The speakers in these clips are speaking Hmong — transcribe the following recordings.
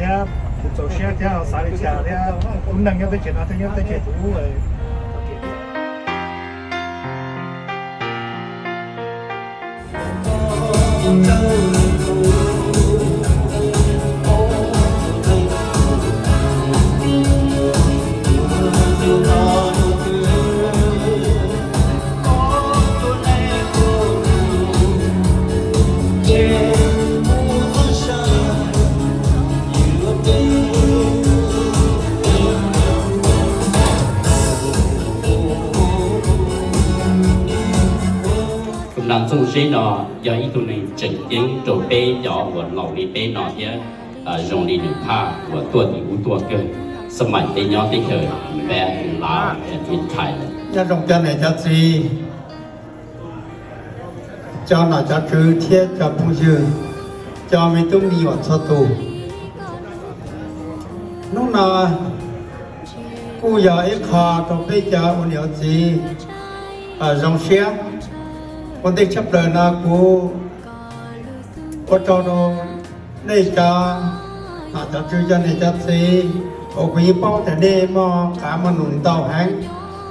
Thiab kuv txaus siab thiab xav li cas thiab, lub neej nyob teb chaws no thiab nyob teb chaws kuv lub. Tus nas txooj zeb no yog ib tug neeg tseem ceeb rau peb cov uas laus li peb no thiab, zoo li nws phaj uas tuaj tim ub tuaj kawg, xab maim peb nyob teb chaws npe lav thiab thais lawm. Nyob zoo cov niam cov txiv, cov nom cov tswv thiab cov phooj ywg, cov me tub me nyuam txhua tus. Hnub no kuj yog ib qho rau peb cov ua niam ua txiv zoo siab. Ua ntej tshaj plaws no kuv ua tsaug rau nej cov nom cov tswv, cov niam cov txiv, uas kuv yeej paub tias nej muaj qav muaj num ntau heev,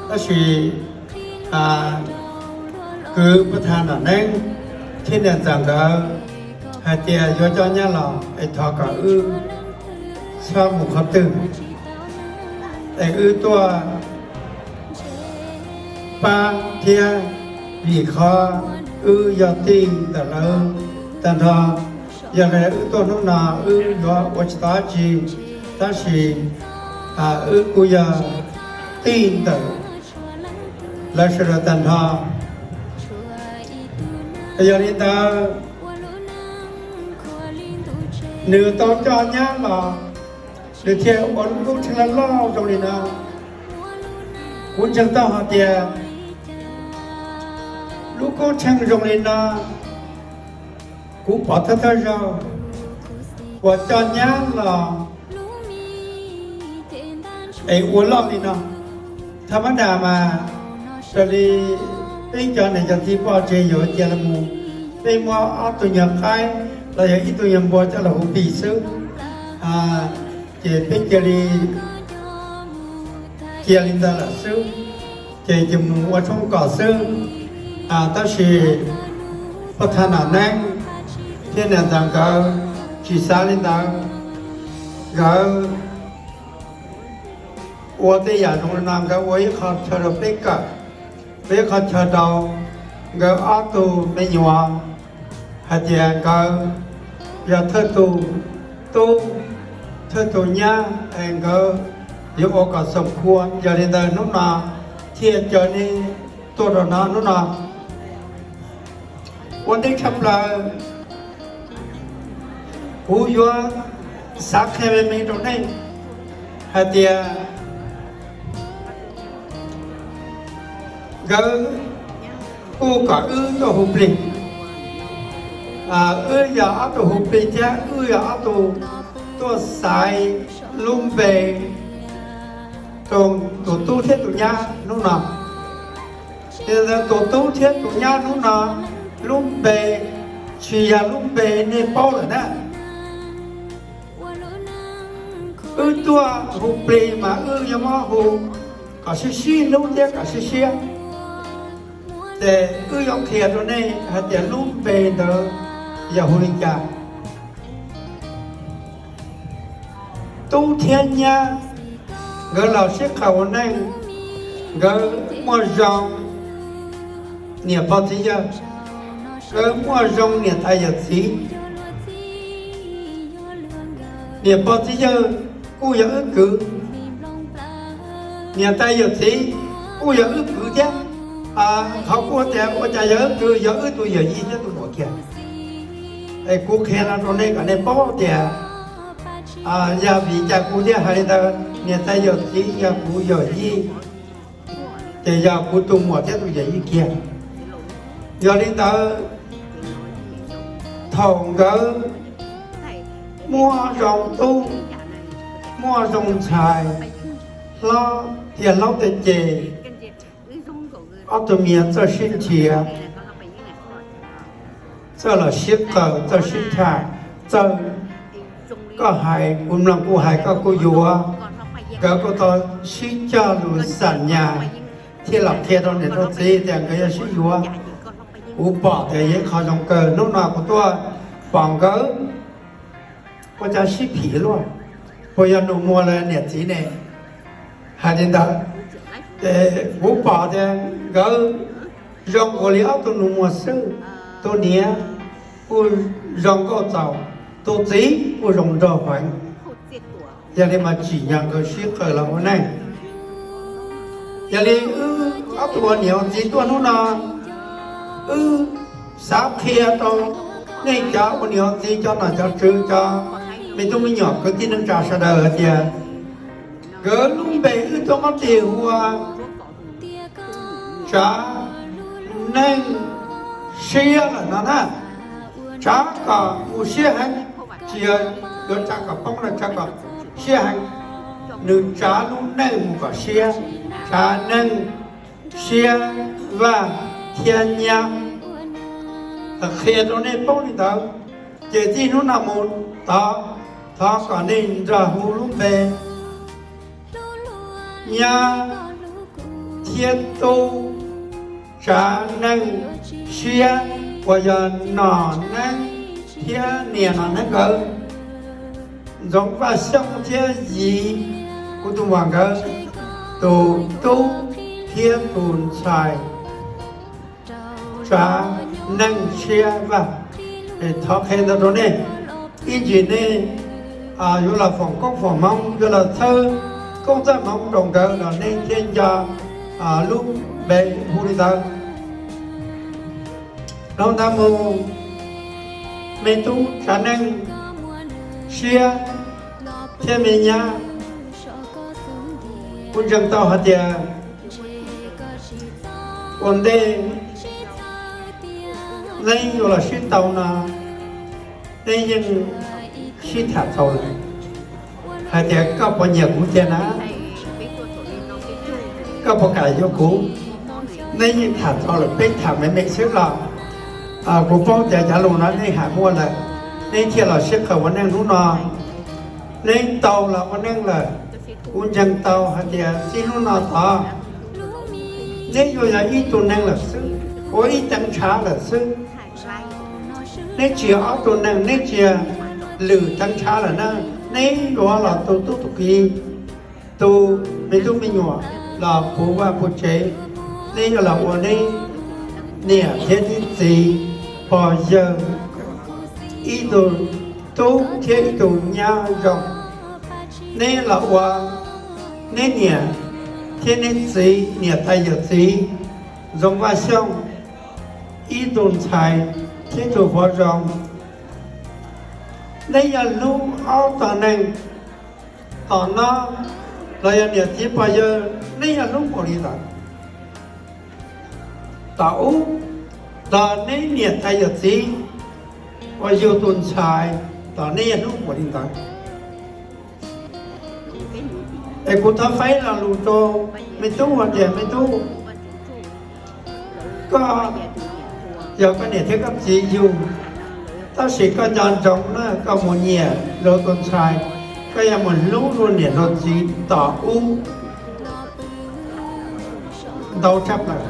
tab sis kwv Pov Thas Nom Neeb thiab niam ntxawm nkawd hais tias yuav coj nyab los es thov kom wb txhob mus qhov twg, es wb tuaj pab thiab, vim qhov wb yog tij ntawm lawv tag nrho. Yog li wb tuaj hnub no wb yuav ua tsis tau dab tsi, tab sis wb kuj yog tij ntawm lawv sawv daws tag nrho. Yog li ntawd, nws tau coj nyab los, nws thiaj ua lub koob tsheej loj loj zoo li no. Kuv ntseeg tau hais tias lub koob tsheej zoo li no, kuv pom thawj thawj zaug uas coj nyab los es ua loj li no. Thaj mab das mas raws li peb cov niam cov txiv poj tsev yuav cia los mus, peb muab ob tug nyuag qaib los yog ib tug nyuag npua coj los hu plig xwb, ces peb cia li cia li ntawd lawm xwb, ces cia mus ua tshoob kos xwb. Tab sis Pov Thas Nom Neeb thiab niam ntxawm nkawd tsis xav li ntawd, nkawd ua tej yam zoo li no, nkawd ua ib qho chaw rau peb kawm, ua ib qho chaw rau nkawd ob tug me nyuam, hais tias nkawd yog thawj tus tub, thawj tus nyab es nkawd yuav ua kom xoom phua. Yog li ntawd hnub no thiaj caw nej tuaj rau no hnub no. Ua ntej tshaj plaws kuv yuav xav qhia me me rau nej hais tias nkawd kuj kom wb tuaj hu plig. Wb yog ob tug hu plig thiab wb yog ob tug tuaj xaiv lub npe rau tus tub thiab tus nyab hnub no. Tus tub thiab tus nyab hnub no lub npe tsis yog lub npe nej paub lawm na. Wb tuaj hu plig mas wb yuav muab hu kom sib sib hlub thiab kom sib siab. Ces wb yuav qhia rau nej hais tias lub npe ntawd yog hu li cas. Tub thiab nyab nkawd los sib qawm ua neej, nkawd muaj zoo niam pog txiv yawg, nkawd muaj zoo niam tais yawm txiv. Niam pog txiv yawg kuj yog wb kwv, niam tais yawm txiv kuj yog wb kwv thiab. Qhov kuv tias ua cas yog wb kwv, yog wb tus yawm yij thiab tus muam kiag. Es kuv qhia no rau nej kom nej paub tias yog vim cas kuv thiaj hais li ntawd, niam tais yawm txiv yog kuv yawm yij, ces yog kuv tus muam thiab tus yawm yij kiag. Yog li ntawd, thaum nkawd muaj zoo tub, muaj zoo ntxhais, hlob tiag hlob tiag ces ob tug me nyuam txawj sib nrhiav, txawj los sib qawm, txawj sib tham, txawj Koj hais kuv mloog, kuv hais koj kuv yuav. Nkawd kuj tau sib cog lus xam nyas thiab los qhia rau niam rau txiv tias nkawd yuav sib yuav. Kuv pom tias yog ib qho zoo kawg. Hnub no kuv tuaj pom nkawd ua cas sib phim luaj, puas yog nus muag los niam txiv ne? Hais li ntawd, ces kuv pom tias nkawd zoo nkaus li ob tug nus muag xwb. Tus niam kuj zoo nkauj txaus, tus txiv kuj zoo nraug heev. Yog li mas tsim nyog nkawd sib qawm los ua neej. Yog li wb ob tug ua niam ua txiv tuaj hnub no, wb xav qhia rau nej cov ua niam ua txiv, cov nom cov tswv, cov me tub me nyuam, kwv tij neej tsa sawv daws hais tias nkawd lub npe wb tuaj muab tis hu ua Tsav Neej Siab lawm no na. Tsav kom mus siab heev, tsis yog yuav tsav kom poob los, tsav kom siab heev. Nws tsav lub neej mus kom siab, tsav neej siab vaj thiab nyab. Qhia rau nej paub li ntawd, ces txij hnub no mus tod, thov kom nej nrog hu lub npe nyab thiab tub Tsav Neej Siab uas yog Nom Neeb thiab niam Nom Neeb nkawd, Ntxoov Vaj Xyooj thiab Yiv, kuv tus muam nkawd tus tub thiab tus ntxhais, Tsav Neej Siab Vaj. Thov qhia ntawd rau nej, ib ntsis nej yuav los foom koob foom hmoov, yuav los txhawb koob txhawb hmoov rau nkawd los nej thiaj nco lub npe hu li ntawd. Dhau ntawd mus, me tub Tsav Neej Siab thiab me nyab, kuv ntseeg tau hais tias ua ntej neb yuav los sib tau no, neb yeej sib tham txaus lawm hais tias koj puas nyiam kuv tiag na, koj puas kam yuav kuv. Neb yeej tham txaus lawm, peb tham me me xwb los kuv paub tias cov lus no nej hais muaj lawm, neb thiaj los sib qawm ua neej hnub no. Neb tau los ua neej lawm, kuv ntseeg tau hais tias txij hnub no tod neb yuav yog ib tug neeg lawm xwb, ua ib teev ntshav lawm xwb. Neb tsis yog ob tug neeg, neb tsis yog lwm teev ntshav lawm na. Neb yuav los tu tub tu kiv, tu me tub me nyuam los puv vaj puv tsev. Neb yuav los ua neb niam thiab neb txiv pog yawg, ib tug tub thiab ib tug nyab zoo. Neb los ua neb niam thiab neb txiv niam tais yawm txiv Ntxoov Vaj Xyooj ib tug ntxhais thiab ib tug hluas zoo. Neb yog hlub ob tog neeg, tom no los yog niam txiv pog yawg, neb yog hlub npaum li ntawd. Tom ub los neb niam tais yawm txiv uas yug tus ntxhais, tom neb yog hlub npaum li ntawd. Es kuv thov faib lo lus rau me tub hais tias me tub, koj yog koj niam thiab koj txiv yug, tab sis koj nco ntsoov na, koj mus nyiam luag tus ntxhais, koj yuav mus hlub luag niam luag txiv tom ub ntau tshaj plaws,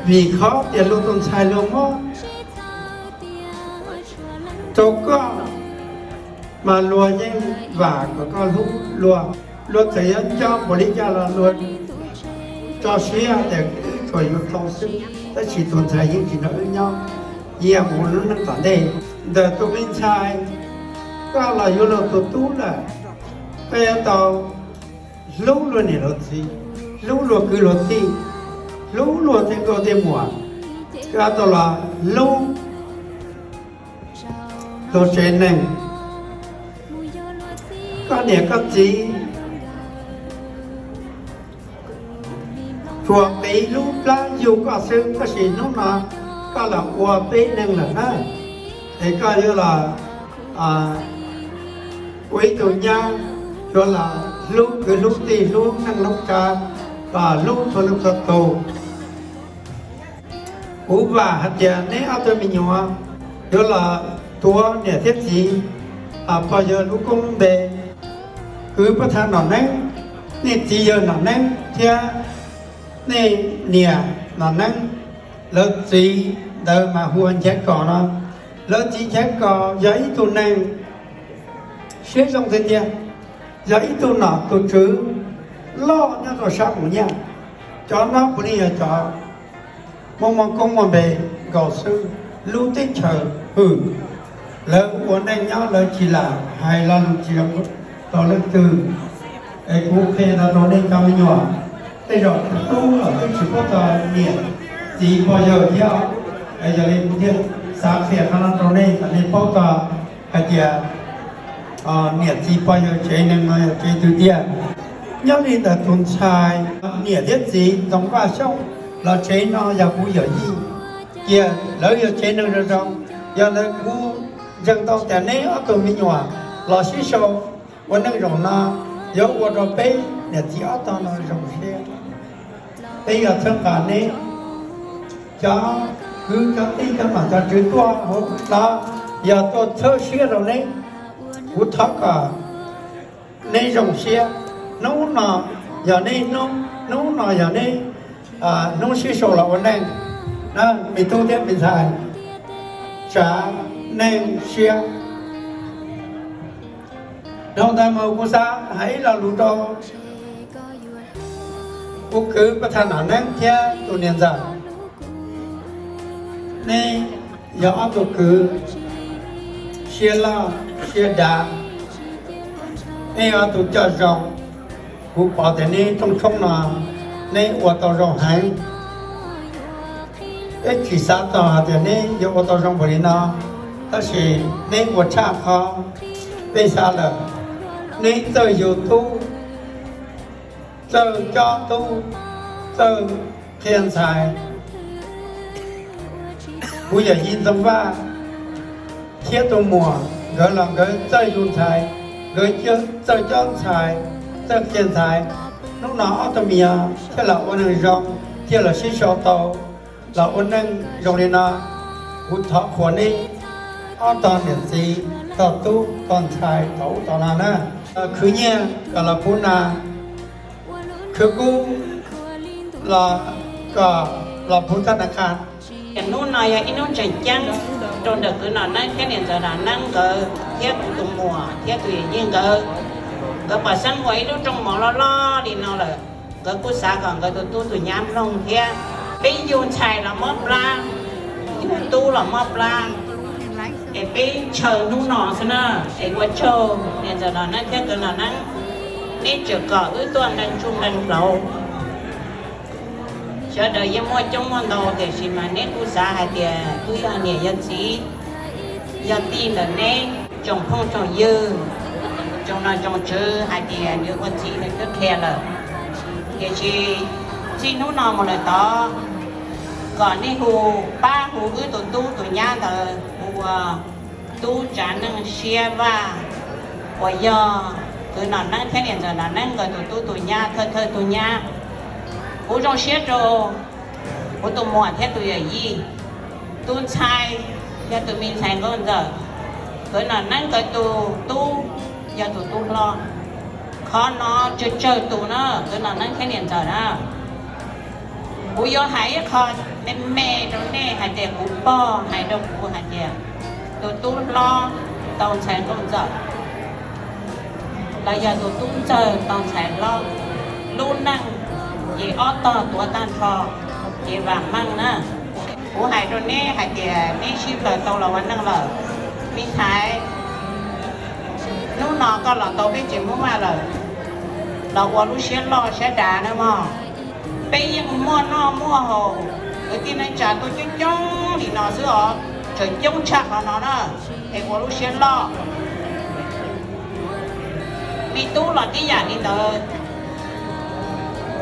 vim qhov tias luag tus ntxhais luag muab rau koj, mas luag yeej vam kom koj hlub luag. Luag txawm yuav nco npaum li cas los luag tso siab tias wb tsuas yuav tau xwb, tab sis tus ntxhais yeej tsis nrog wb nyob, yeej mus lub neej tom ntej. Ntawm tus me ntxhais, koj los yuav luag tus tub lawm, koj yuav tau hlub luag niam luag txiv, hlub luag kwv luag tij, hlub luag tej nkauj tej muam, koj yuav tau los hlub luag tsev neeg. Koj niam koj txiv tsuas qiv lub plab yug koj xwb, tab sis hnub no koj los ua peb neeg lawm na, es koj yuav los ua ib tug nyab, yuav los hlub kwv hlub tij, hlub neej hlub tsav, los hlub txhua leej txhua tus. Kuv vam hais tias neb ob tug me nyuam yuav los tuav niam thiab txiv pog yawg lub koob lub npe. Kwv Paj Tha Nom Neeb, nej txiv yawg Nom Neeb thiab nej niam Nom Neeb, lawv txiv ntawd mas hu ua Nchaiv Kos no. Lawv txiv Nchaiv Kos yog ib tug neeg siab zoo tiag tiag, yog ib tug nom tus tswv loj nyob rau sab Mus Nyaj. Cov no puav leej yog cov muaj muaj koob muaj npe nkaus xwb, lub teb chaws hwm. Lawv ua neej nyob lawv tsis lam hais lo lus tsis zoo rau leej twg. Es kuv qhia no rau nej cov me nyuam, tej zaum tus tub los twb tsis paub txog niam txiv pog yawg thiab. Yog li kuv thiaj xav qhia qhov no rau nej kom nej paub txog hais tias niam txiv pog yawg tsev neeg no yog tsev twg tiag. Nyob li ntawm tus ntxhais niam thiab txiv Ntxoov Vaj Xyooj los tsev no yog kuv yawm yij kiag, lawv yog tsev neeg zoo zoo. Yog lawv kuv ntseeg tau tias neb ob tug me nyuam los sib sau ua neej zaum no yuav ua rau peb niam txiv ob tog no zoo siab. Peb yog txhawb nqa neb, cov kwv cov tij cov nom cov tswv tuaj hauv no yog tuaj txhawb siab rau neb. Kuv thov kom neb zoo siab. Hnub no yog neb hnub, hnub no yog neb hnub sib sau los ua neej. Me tub thiab me ntxhais, tsav neej siab. Dhau ntawd mus kuv xav hais ib lo lus rau kuv kwv Paj Tha Nom Neeb thiab tus niam ntxawm. Neb yog ob tug kwv siab loj siab dav, neb yog ob tug coj zoo. Kuv pom tias neb rooj tshoob no neb ua tau zoo heev. Peb tsis xav txog hais tias neb yuav ua tau zoo npaum li no, tab sis neb ua tshaj qhov peb xav lawm. Neb txawj yug tub, txawj cob tub, txawj qhia ntxhais. Kuv yawm yij Ntxoov Vaj thiab tus muam nkawd los nkawd txawj yug ntxhais, nkawd txawj cob ntxhais, txawj qhia ntxhais. Hnub no ob tug me nyuam thiaj los ua neeg zoo, thiaj los sib sau tau, los ua neej zoo li no. Kuv thov qhuas neb ob tog niam txiv, tog tub tog ntxhais thaum ub thaum no na. Khwv nyiaj kom los puv nas, khwv kub los kom los puv thab na kha. Hnub no yog ib hnub tseem ceeb rau ntawm kwv Nom Neeb thiab niam ntxawm Nom Neeb nkawd thiab kuv tus muam thiab tus yawm yij nkawd. Nkawd pom xeeb ua ib lub rooj mov loj loj li no lawm, nkawd kuj xav kom nkawd tus tub tus nyab mloog thiab. Peb yug ntxhais los mob plab, yug tub los mob plab, es peb ntshaw hnub no xwb na. Es ua tsaug niam ntxawm Nom Neeb thiab kwv Nom Neeb, neb tseem kom wb tuaj nqee tsuj nqee plaub. Sawv daws yeej muaj coob muaj ntau, tiam sis mas neb kuj xav hais tias kuj yog niam yog txiv, yog tij ntawm neb, tsoom phooj tsoom ywg, tsoom nom tsoom tswv hais tias nws ua txiv nws twb qhia lawm. Tiam sis txij hnub no mus lawm tod, kom nej hu, pab hu wb tus tub tus nyab ntawd hu ua Tub Tsav Neej Siab Vaj, uas yog kwv Nom Neeb thiab niam ntxawm Nom Neeb nkawd tus tub tus nyab, thawj thawj tug nyab. Kuv zoo siab rau kuv tus muam thiab tus yawm yij, tus ntxhais yog tus me ntxhais nkauj ntxawm, kwv Nom Neeb nkawd tus tub yog tus tub hlob. Qhov no tsawg tsawg tus na, kwv Nom Neeb thiab niam ntxawm na. Kuv yuav hais ib qho me me rau nej hais tias kuv pog hais rau kuv hais tias tus tub hlob tau ntxhais nkauj ntxawm, los yog tus tub ntxawg tau ntxhais hlob, lub neej ces ob tog tuav tag nrho, ces vam meej na. Kuv hais rau neb hais tias neb sib plaws tau los ua neej lawm. Me ntxhais, hnub no koj los tau peb tsev Hmoob Vaj lawm, los ua lub siab loj siab dav na mog. Peb yeej muaj noj muaj haus, kwv tij neej tsa tuaj coob coob li no xwb os, tseem coob tshaj qhov no na, es ua lub siab loj. Me tub los tib yam li ntawd.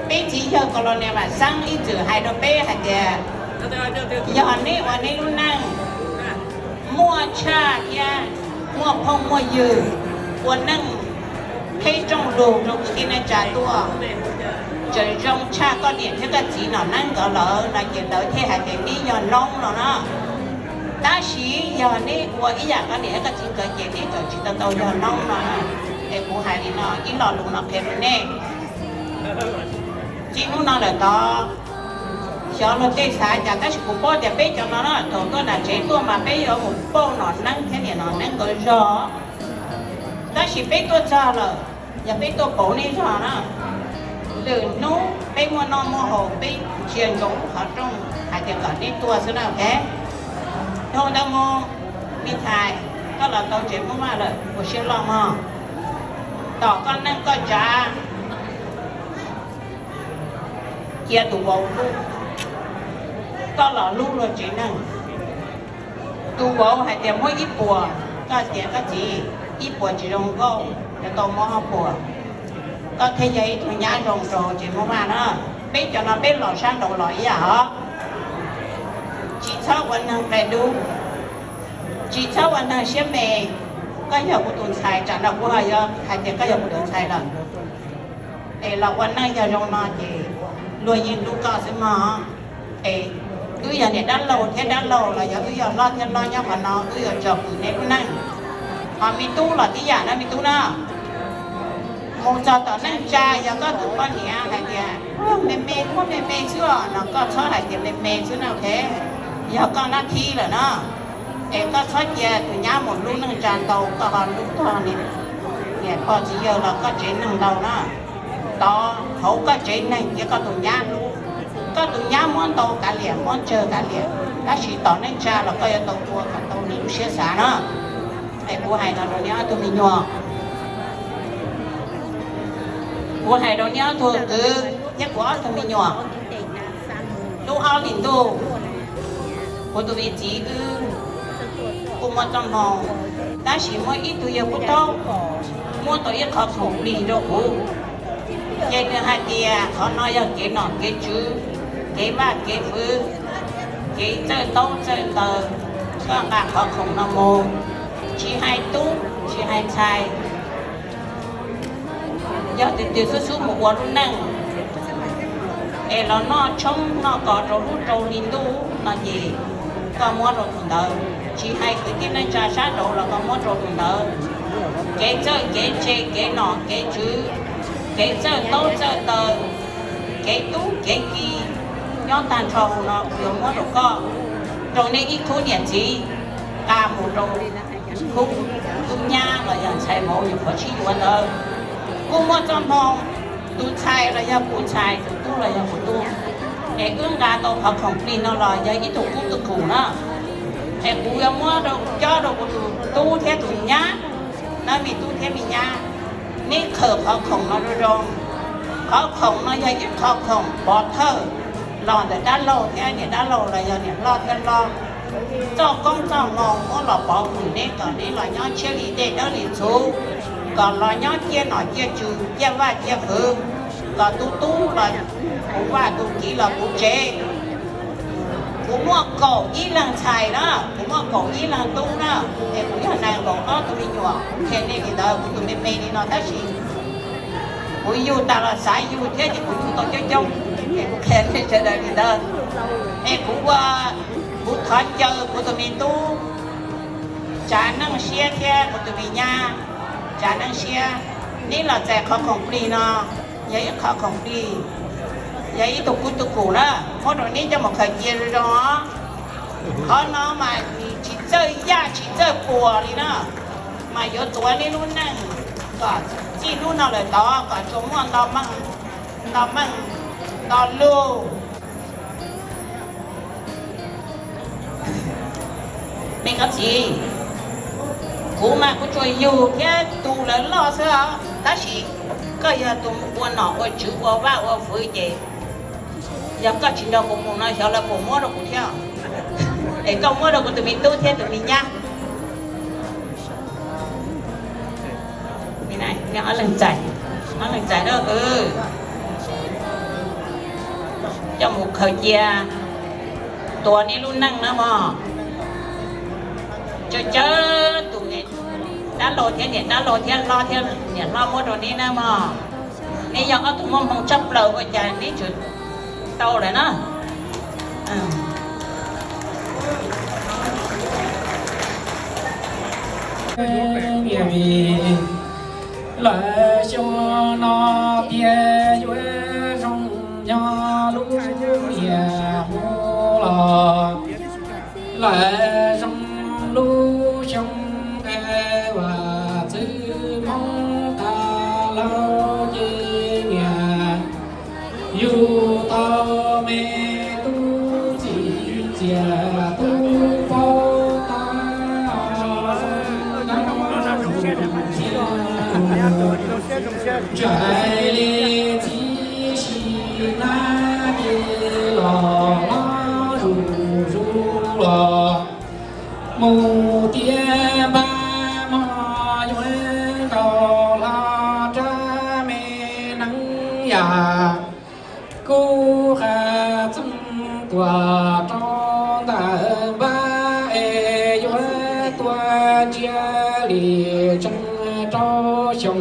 Peb txiv yawg Colonia Vam Xeeb ib txwm hais rau peb hais tias, yog neb ua neb lub neej muaj tshaj thiab muaj phooj muaj ywg, ua neej qhib rooj lug rau kwv tij neej tsa tuaj, tseem zoo tshaj koj niam thiab koj txiv Nom Neeb nkawd lawm no ces lawv thiaj hais tias neb yog noob no na. Tab sis yog neb ua ib yam koj niam koj txiv nkawd ces neb txawm tsis tau tau yog noob no. Es kuv hais li no ib lo lus no qhia rau nej. Txij hnub no lawm tod, xyov luag tej xav cas tab sis kuv paub tias peb cov no na thaum tuaj nram tsev tuaj mas peb yuav mus pauj nom neeb thiab niam nom neeb nkawd zog. Tab sis peb tuaj txog lawm, yog peb tuaj pauv nej zog na, lwm hnub peb muaj noj muaj haus peb ntsia ntsoov lub qhov rooj hais tias kom nej tuaj xwb na, ok. Dhau ntawd mus, me ntxhais, koj los tau tsev Hmoob Vaj lawm, ua siab loj mog. Tom koj neej koj tsav, cia tus vauv hlub, koj los hlub luag tsev neeg. Tus vauv hais tias muab ib puas, koj tias koj txiv, ib puas tsis zoo nkauj, yuav tau muab ob puas. Koj thiaj yog ib tug nyab zoo rau tsev Hmoob Vaj na. Peb cov no peb los sab nraud los ib yam os. Tsis txhob ua neeg qia dub, tsis txhob ua neeg siab me. Koj yog kuv tus ntxhais, tsam no kuv ho yuav hais tias koj yog kuv tus ntxhais lawm. Es los ua neej yog zoo no ces luag yeej hlub koj xwb mog. Es wb yog niam dab laug thiab dab laug los yog wb yog hlob thiab hlob nyob qhov no wb yuav tsom kwm nej lub neej. Ho me tub los tib yam na me tub na. Mus txog tom neej tsa yog koj tus poj niam hais tias me me muab me me xwb os no koj txhob hais tias me me xwb na, ok. Yog koj nab thib lawm na, es koj txhob cia tus nyab mus hlub neej tsa ntau, koj ho hlub tog niam pog txiv yawg los koj tsev neeg ntau na. Tod hauv koj tsev neeg cia koj tus nyab hlub, koj tus nyab muab ntau kav liam muab tsawg kav liam, tab sis tom neej tsa los koj yuav tau ua kom tau nws lub siab xav na. Es kuv hais no rau nej ob tug me nyuam, kuv hais rau nej ob tug kwv thiab kuv ob tug me nyuam. Lub ob hlis ntuj, kuv tus me txiv wb kuj muaj txoj hmoo, tab sis muaj ib tug yawg Pub Taub muab tau ib qho khoom plig rau kuv. Ces nws hais tias qhov no yog kev nom kev tswv, kev vaj kev hwv, kev txawj taub txawj taw, koj nqa qhov khoom no mus, tsis hais tub tsis hais ntxhais, yog tus twg xub xub mus ua lub neej es los noj tshoob noj kos rau hnub rau hli ntuj no ces koj muab rau tus ntawd, tsis hais kwv tij neej tsa sab nraud los koj muab rau tus ntawd. Kev txawj kev ntse kev nom kev tswv, kev txawj taub txawj taw, kev tub kev ki, nyob tag nrho hauv no kuv yuav muab rau koj, rau nej ib khub niam txiv, nqa mus rau khub tub nyab los yog ntxhais vauv nyuam qhuav sib yuav ntawd. Kuj muaj txoj hmoo, tus ntxhais los yog kuv ntxhais, tus tub los yog kuv tub, es wb nqa tau qhov khoom plig no los yog ib tug kub tug kum na. Es kuv yuav muab rau cob rau kuv tus tub thiab tus nyab, na me tub thiab me nyab, neb khawm qhov khoom no zoo zoo. Qhov khoom no yog ib qho khoom pov thawj los ntawm dab laug thiab niam dab laug los yog niam hlob thiab hlob, txoj koob txoj hmoo muab los pov hwm neb kom neb los nyob tshiab li dej dawb li txhuv, kom los nyob ciaj nom ciaj tswv ciaj vaj ciaj hwv, kom tus tub los kuv vaj tus kiv los kuv tsev. Kuv muaj kaum ib leeg ntxhais na, kuv muaj kaum ib leeg tub na, es kuv yog nees nkaum ob tug me nyuam, kuv qhia nej li ntawd kuv tus me me li no tab sis kuv yug tas los xav yug thiab ces kuv yug tau coob coob, es kuv qhia nej sawv daws li ntawd. Es kuv ua, kuv thov caw kuv tus me tub tsav neej siab thiab kuv tus me nyab tsav neej siab, neb los txais qhov khoom plig no, yog ib qho khoom plig, yog ib tug kub tug kum na, muab rau neb coj mus khaws cia zoo zoo os. Qhov no mas tsis txawj yaj tsis txawj puas li na, mas yuav tuav neb lub neej kom txij hnub no lawm tod kom tsuas muaj nto meej, nto meej, nto lug. Me koj txiv, kuv mas kuv tsuas yug thiab tu lawv loj xwb os, tab sis koj yog tus ua nom ua tswv ua vaj ua hwv ces yog koj tsis nrog kuv mus no xyov lawv puas muab rau kuv thiab. Es koj muab rau kuv tus me tub thiab tus me nyab. Ob leeg txais, ob leeg txais na, coj mus khaws cia, tuav neb lub neej na mog. Tsawg tsawg tus niam dab laug thiab niam dab laug thiab hlob thiab niam hlob muab rau neb na mog. Neb yog ob tug muaj hmoo tshaj plaws ua cas neb tseem tau lawm na. Niam vim lawv xyoo no tiag yuav zoo nyob lub niam hmo los lawv zoo lub xyoo es uas txwj Hmoob qas laug ces niam yug tau me tub txim txias tub paub tab ntsais li txiv si nab ces los los zuj zus los mus tiav npab mog yuav nkaus hlo rab me neeb yam kuj qas txeeg tuam rau ntawm npab es yuav tuaj ntsia li tseeb rau xyoo.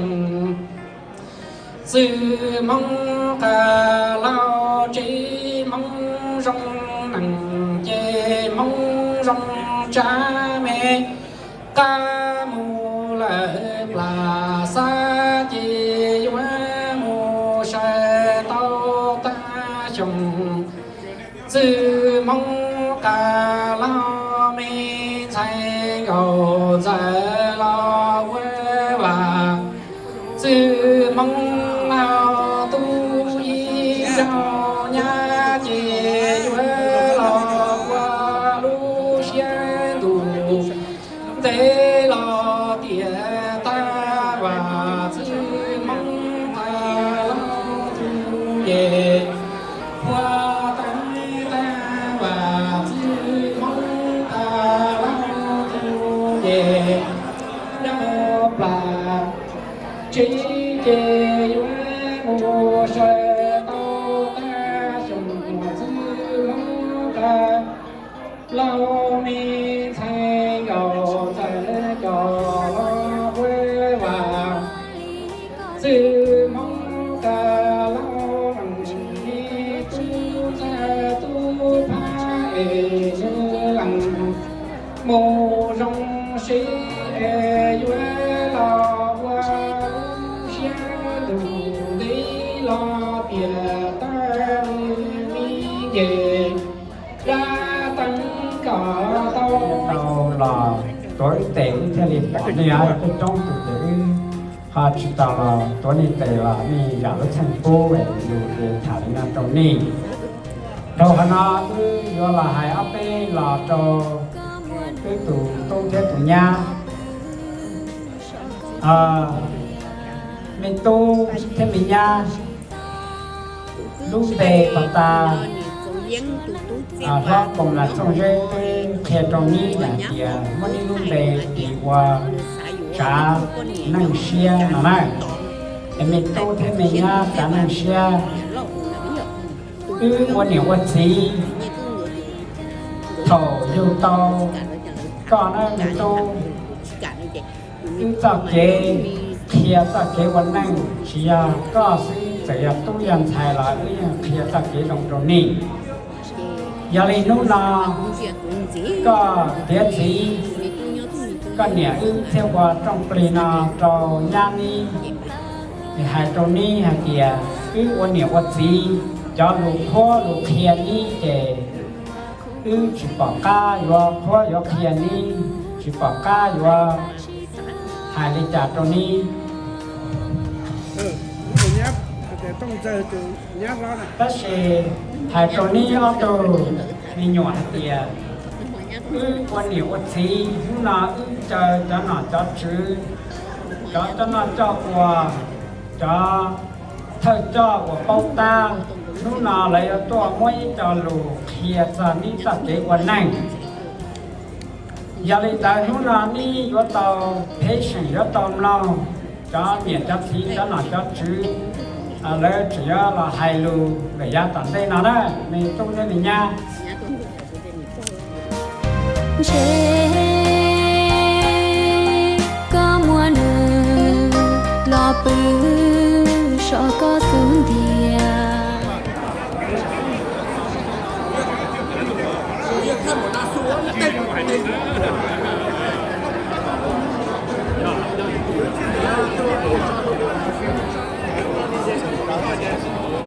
Txwj Hmoob qas laug tsev Hmoob zoo neeg ces Hmoob zoo tsav me qab mus lawm plas xab ces yuav mus sawv tau tag xyoo. Txwj Hmoob qas laug me ntxhais nkaus ntxawm los ua vas. Txwj Hmoob laug tub ib zaug nyab ces yuav los ua lub siab ntuj ntev los tiam tag vas. Txwj Hmoob qas laug tub ces ua teeb tag vas. Txwj Hmoob qas laug tub ces dab plas tsev ces yuav mus sawv tau tag xyoo. Txwj Hmoob qas laug me ntxhais nkaus ntxawm cov los ua vas. Txwj Hmoob qas laug lees me tub ntxawg tub phab es nws lees mus zoo siab es yuav los ua lub siab ntuj ntev los tiam tag li me ces dab teeb kom tau los tuav wb tes wb thiaj li pom nej peb roob tus ces wb ho tsis tau los tuav nej tes los nej zam lub txheej pub es yus ces tham li no rau nej. Dhau qhov no wb yuav los hais ob peb los rau wb tus tub thiab tus nyab. Me tub thiab me nyab, lub npe pas tas hlob Koos Las Txooj Zeb peb qhia rau neb hais tias muab neb lub npe tis ua Tsav Neej Siab no na. Es me tub thiab me nyab Tsav Neej Siab, wb ua niam ua txiv thaum yug tau koj na me tub, wb txoj kev qhia txoj kev ua neej tsis yog koj xwb, txawm yog tub yog ntxhais los wb yeej qhia txoj kev zoo rau nej. Yog li hnub no koj tiav txiv, koj niam wb thiaj ua rooj plig no rau nyab neb, es hais rau neb hais tias wb ua niam ua txiv cov lus qhuab lus qhia neb ces wb tsis pom qab yuav qhuab yuav qhia neb, tsis pom qab yuav hais li cas rau neb. Tab sis hais rau neb ob tug me nyuam hais tias wb ua niam ua txiv hnub no wb caw cov nom cov tswv, cov coj noj coj ua, cov thawj coj uas paub tab, hnub no lawv yuav tuaj muab ib co lus qhia txog neb txoj kev ua neej. Yog li ntawd hnub no neb yuav tau phem seem yuav tau mloog cov niam cov txiv cov nom cov tswv lawv tseem yuav los hais lus lawm yav tom ntej no na, me tub thiab me nyab. Ntshe koj muab nws los pw saum koj xub ntiag.